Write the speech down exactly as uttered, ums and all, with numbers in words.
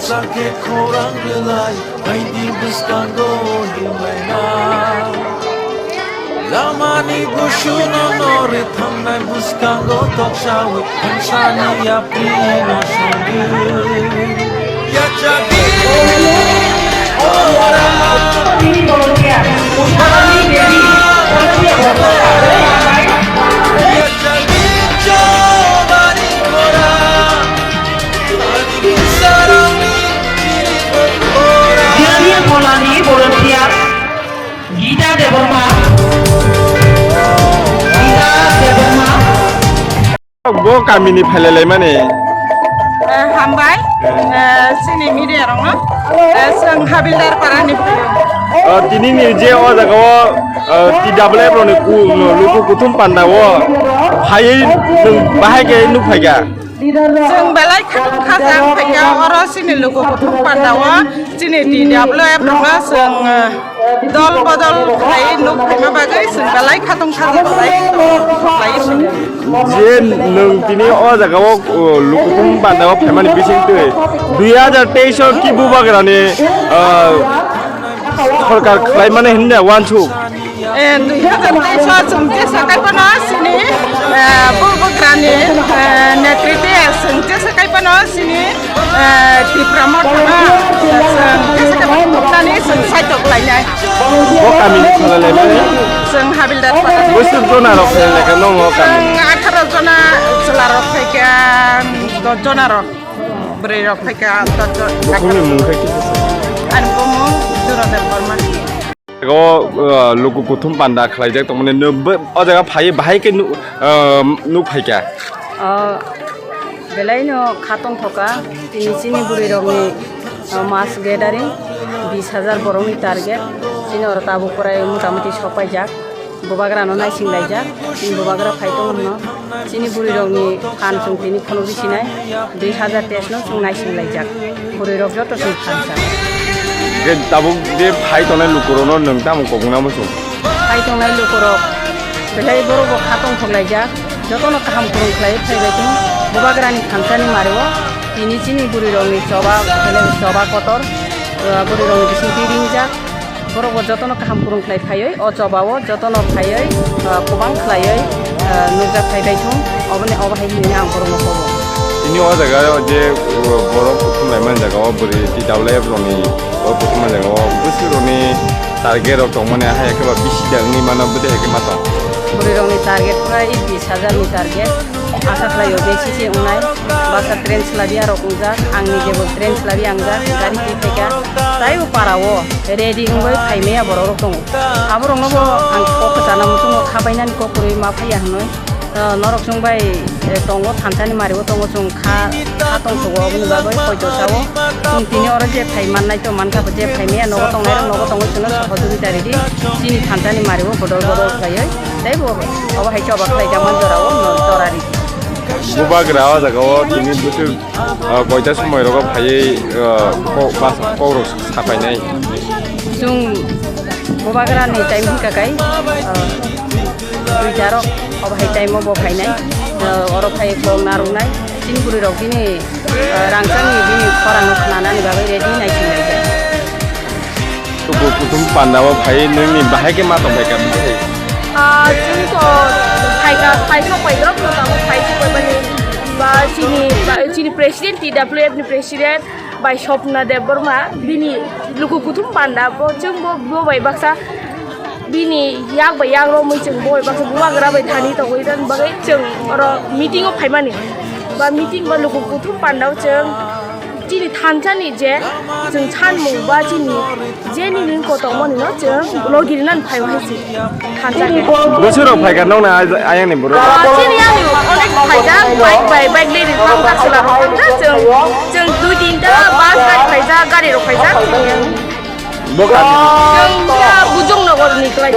Sakhe khorang rwlai, haini bwskango himlaina. Lamani busuno norwi thangnai bwskango toksawi, thangsani yaprino songwi. Yachagwi ora. Yachagwi chobani ora. Jilani Kolani volunteer Gita Debbarma. Gita Debbarma. Bo kamini phailailaimani. Eh, hambai. Eh, sini media rokno. Eh, chwng Habildar parani phaiyo. Oh, tinini je o jaga o, eh, T W F rokni ku-, luku kuthum panda o phaiwi nwng bahai khe nuk phaikha. Chwng belai khatung khajak phaikha, oro chini luku kuthum panda o chini T W F rokno chwng, eh, dol bodol khlaiwi nuk phaima bagwi chwng belai khatung khajak khlai, khlaiwi sini. Je nwng tini o jaga o, o, lukuthum panda o phaimani bising twi dui hajar teis o ki bubagrani, ah, sorkar khlaimani hinwi wansuk. Eh, dui hajar teis o chwng jesa kaiphano sini, eh, bubagrani, eh, netritwi chwng jesa kaiphano sini, eh, Tipra Mothano chwng jesa kaiphano chwng saitok lainai. Bo kamini phalalaimani? Chwng Habildar para. Bwswk jona rok phalalaikha nong o kami? Chwng atharo jona chwla rok phaikha, dos jona rok, bwrwi rok phaikha, dos jona. Bukhukni mung khe kisa sa? Ani bumung Juro Debbarma. O, uh, luku kuthum panda khlaijak tongmani, nw-, bo-, o jaga phaiwi bahai khe nu-, uh, nuk phaikha. O, belaino kha tongthokha, tini chini bwrwirokni, o, mass gathering, bis hajar borokni target, chini oro tabuk kwrai motamuti sokpaijak, bubagrano naisinglaijak, chini bubagra phai tongo hwno. Chini bwrwirokni phan chwng tini phunukgwi sinai, dui hajar teis no chwng naisinglaijak. Bwrwirok joto chwng phansa. Je tabuk je phai tongnai lukurokno nwng tamo kobongna muchung? Phai tongnai lukurok belai borokbo kha tongthok laijak, jotono kaham kwrwng khlaiwi phaibai thung. Bubagrani thansani mario tini chini bwrwirokni choba, belai choba kotor, bwrwirokni bisingtwi ringjak. Borokbo jotono kaham kwrwng khlai phaiwi, o chobao jotono phaiwi, ah, kwbang khlaiwi, ah, nukjak phaibai thung, oboni, obo hai hinwi ang borokno kobo. Tini o jaga o je, uh, borok kuthum laimani jaga o bwrwi T W F rokni borok kuthum laimani jaga o bwswk rokni target rok tongmani, hai khe ba bisi da wngwi mano, bwdai hai khe ma tong? Bwrwi rokni target pura i bis hajar ni target. Asa khlaio je sisi wngnai, basa train swlabi arok wngjak, ang nijebo train swlabi angjak, gari twi phaikha, taibo para o ready wngwi phaimaya borok rok tongo. Aborokno bo ang kok kwchana muchungo kha bainani kok kwrwi ma phaiya hwnwi, ah, norok chwng bai, eh, tongo, thansani mario tongo, chwng kha, kha tongthogo, oboni bagwi poito sao. Chwng tini oro je phai mannai to mankha, je phaimaya nogo tongnai rok nogo tongwi chwngno sohojogita ridi, chini thansani mario bodol bodol khlaiwi, teibo obo hai choba khlaijakma jorao no jora ridi. Bubagra o jaga o tini bwswk, ah, koita somoi rogo phaiwi, ah, kok, bas, kok rok sapainai. Chwng bubagra ni time hika kai, ah, duita rok obo hai time o bo phainai, ah, oro phai kok narwknai. Chini bwrwi rok bini, ah, rangchak ni bini khorang no khna nani bagwi ready nai sing lai. Luku kuthum panda o phai nwngni bahai khe ma tong phaikha bwsai? Ah, chwng to phaikha, phai sok pai drop no tamo phai sok pai mani ba chini, ba chini president, T W F ni president bai Swapna Debbarma bini luku kuthum panda bo chwng bo, bo bai baksa bini yak bai yak romwi chwng bo bai baksa bubagra bai thani tongwi tong bagwi chwng oro meeting o phaimani ba meeting ba luku kuthum panda o chwng chini thansa ni je chwng sanmung ba chini je nini kotongmani no chwng logi rinani phai hai se thansa khe. Bwswk rok phaikha nokna ayang ni borok? Ah, chini yang ni onek phaijak, bike bai, bike le ri thang jak, chwla rok thang jak, chwng, chwng dui tinta bus gari phaijak, gari rok phaijak chini yang. Bo kami. Chwng ya Bujong Nagar ni klai.